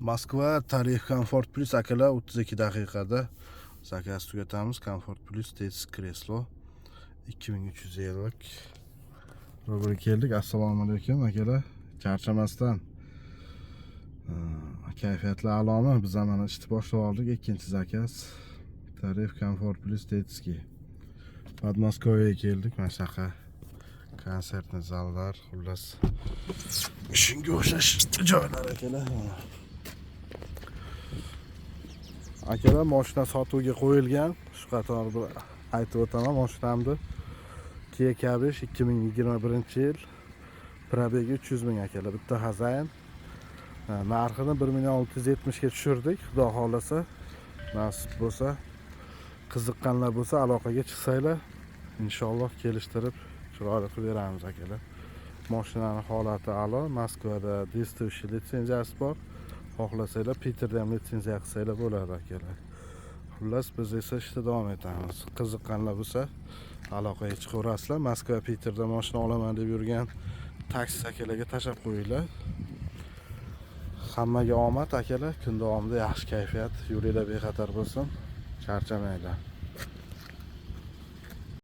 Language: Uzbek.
Moskva, tarif Комфорт Плюс, akalar, 32 daqiqada заказ tugatamiz. Комфорт Плюс, детский кресло, 2350 rubl. Keldik. Assalomu alaykum, akalar. Charchamasdan, kayfiyatlar a'lomi? Biz ham mana ishni boshlab oldik. Ikkinchi заказ, tarif Комфорт Плюс, детский. Подмосковье ga keldik. Mana shunaqa концертный zallar, xullas, shunga o'xshash joylar, akalar. Mana, akalar, moshina sotuvga qo'yilgan. Shu qator bir aytib o'taman moshinamni. Kia K5, 2021 yil, пробег i 300 ming, akalar, bitta хозяин. Narxini 1 million 670 ga tushirdik. Xudo xohlasa, nasib bo'lsa, qiziqqanlar bo'lsa, aloqaga chiqsanglar, inshaalloh kelishtirib, chiroyli qilib beramiz, akalar. Moshinani holati a'lo. Moskvada действующий litsenziyasi bor. Xohlasanglar, Piterda ham litsenziya qilsanglar bo'ladi, akalar. Xullas, biz esa ishda davom etamiz. Qiziqqanlar bo'lsa, aloqaga chiqaverasizlar. Moskva, Piterda moshina olaman deb yurgan taksi akalarga tashlab qo'yinglar. Hammaga omad, akalar. Kun davomida yaxshi kayfiyat, yo'linglar bexatar bo'lsin, charchamanglar.